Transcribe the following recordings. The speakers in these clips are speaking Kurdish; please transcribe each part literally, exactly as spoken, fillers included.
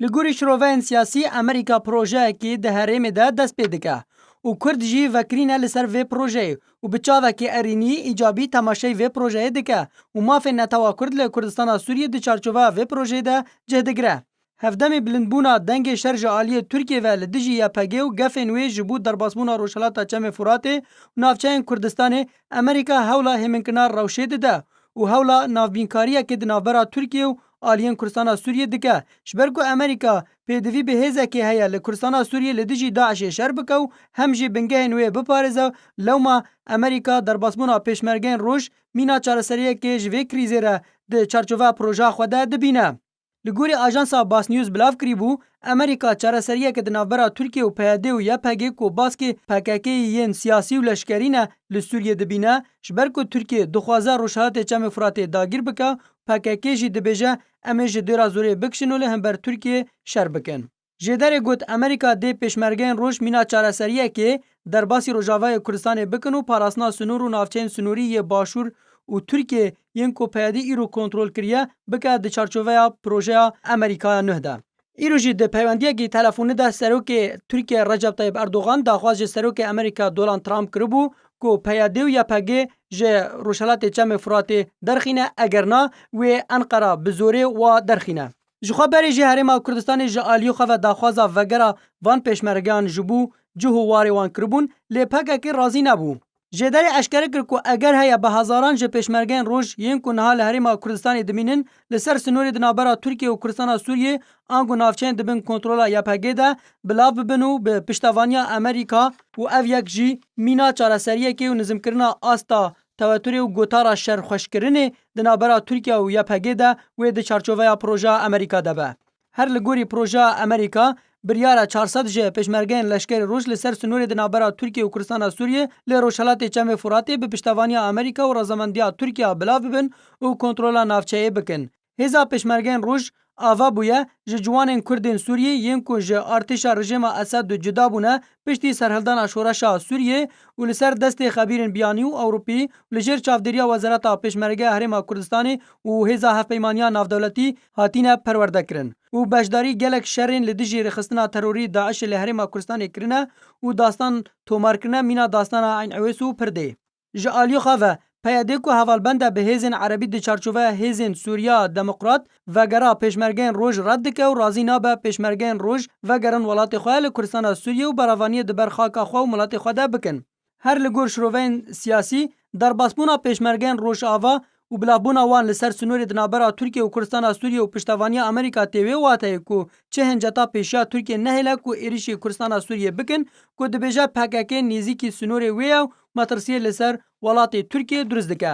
Li gorî şiroveyên siyasî, Amerîka projeyekî di herêmê de dest pê dike û Kurd jî vekirî ne li ser vê projeyê û bi çavekî erênî, îcabî temaşeyî vê projeyê dike û mafên netewa Kurd li Kurdistana Sûriyê di çarçoveya vê projeyê de cih digire. Hevdemê bilindbûna dengê şer ji aliyê Tirkiyê ve li dijî Y P G û gefên wê ji bo derbasbûna Rojhilata Çemê Furatê û navçeyên Kurdistanê, Amerîka hewla hêminkirina rewşê dide û hewla navbînkariyekê di navbera Tirkiye û aliyên Kurdistana Sûriyê dike. Ji ber ku Amerîka pêdivî bi hêzekê heye li Kurdistana Sûriyê li dijî DAIŞê şer bike û hem jî bingehên wê biparêze, lewma Amerîka derbasbûna Pêşmergeyên Roj mîna çareseriyekê ji vê krîzê re di çarçoveya projeya xwe de dibîne. Li gorî ajansa Basnews bilav kirîbû, Amerîka çareseriyeke di navbera Tirkiye û P Y D û Y P G ku baskê P K K'yê yên siyasî û leşkerî ne li Sûriyê dibîne, ji ber ku Tirkiye dixwaze Rojhilatê Çemê Furatê dagîr bike, P K K jî dibêje, em ê ji dêra zorê bikişin û li hember Tirkiyê şer bikin. Jêderê got, Amerîka dê Pêşmergeyên Roj mîna çareseriyekê derbasî Rojavayê Kurdistanê bikin û parastina sinûr û navçeyên sinûrî yê Başûr û Tirkiyê yên ku P Y D îro kontrol kiriye, bike di çarçoveya projeya Amerîkaya nuh de. Îro jî di peywendiyekî telefonî de Serokê Tirkiyê Recep Tayyip Erdogan daxwaz ji Serokê Amerîka Donald Trump kiribû ku P Y D û Y P G ji Rojhilatê Çemê Furatê derxîne, eger na wê Enqera bi zorê wa derxîne. Ji xwe berê jî Herêma Kurdistanê ji aliyê xwe ve daxwaza vegera van pêşmergeyan ji bo cih û warê wan kiribûn, lê P K K razî nebû. Jêderê eşkere kir ku eger heye bi hezaran ji Pêşmergeyên Roj yên ku niha li Herêma Kurdistanê dimînin, li ser sinûrê di navbera Tirkiye û Kurdistana Sûriyê ango navçeyên di bin kontrola Y P G de bi lav bibin û bi piştevaniya Amerîka û ev yek jî mîna çareseriyekê û nizimkirina asta teweturê û gotara şerxweşkirinê di navbera Tirkiye û Y P G de wê di çarçoveya projeya Amerîka de be. Her li gorî projeya Amerîka, biryar e çar sed ji pêşmergeyên leşkerê Roj li ser sinûrê di navbera Tirkiye û Kurdistana Sûriyê li Rojhilatê Çemê Furatê bi piştevaniya Amerîka û razamandiya Tirkiye bi lav bibin û kontrola navçeyê bikin. Hêza Pêşmergeyên Roj ava bûye ji ciwanên Kurdên Sûriyê yên ku ji artêşa rejîma Esed cuda bûne piştî serhildana şoreşa Sûriyê û li ser destê xebîrên biyanî û Ewropî û li jêr çavdêriya Wezareta Pêşmergeya Herêma Kurdistanê û Hêza Hevpeymaniya Navdewletî hatine perwerdekirin û beşdarî gelek şerên li dijî rêxistina terorî DAIŞê li Herêma Kurdistanê kirine û dastan tomarkirine mîna dastana Eyn Ewês û Pirdê. Ji aliyê xwe ve, P Y D ku hevalbend e bi hêzên erebî di çarçoveya hêzên Sûriya Demokrat, vegera Pêşmergeyên Roj red dike û razî nabe Pêşmergeyên Roj vegerin welatê xwe li Kurdistana Sûriyê û berevaniyê di ber xaka xwe û miletê xwe de bikin. Her li gor şiroveyên siyasî, derbasbûna Pêşmergeyên Rojava û bilavbûna wan li ser sinûrê di navbera Tirkiye û Kurdistana Sûriyê û piştevaniya Amerîka tê wê wateyê ku çi hinceta pêşiya Tirkiye nehêle ku êrişî Kurdistana Sûriyê bikin, ku dibêje P K K nêzîkî sinûrê wê ye û metirsiyê li ser welatê Tirkiye dirust dike.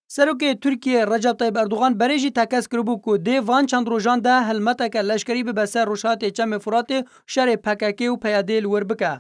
Serokê Tirkiye Recep Tayyip Erdogan berê jî tekez kiribû ku dê van çend rojan de helmeteke leşkerî bibe ser Rojhilatê Çemê Furatê û şerê P K K û P Y D li wir bike.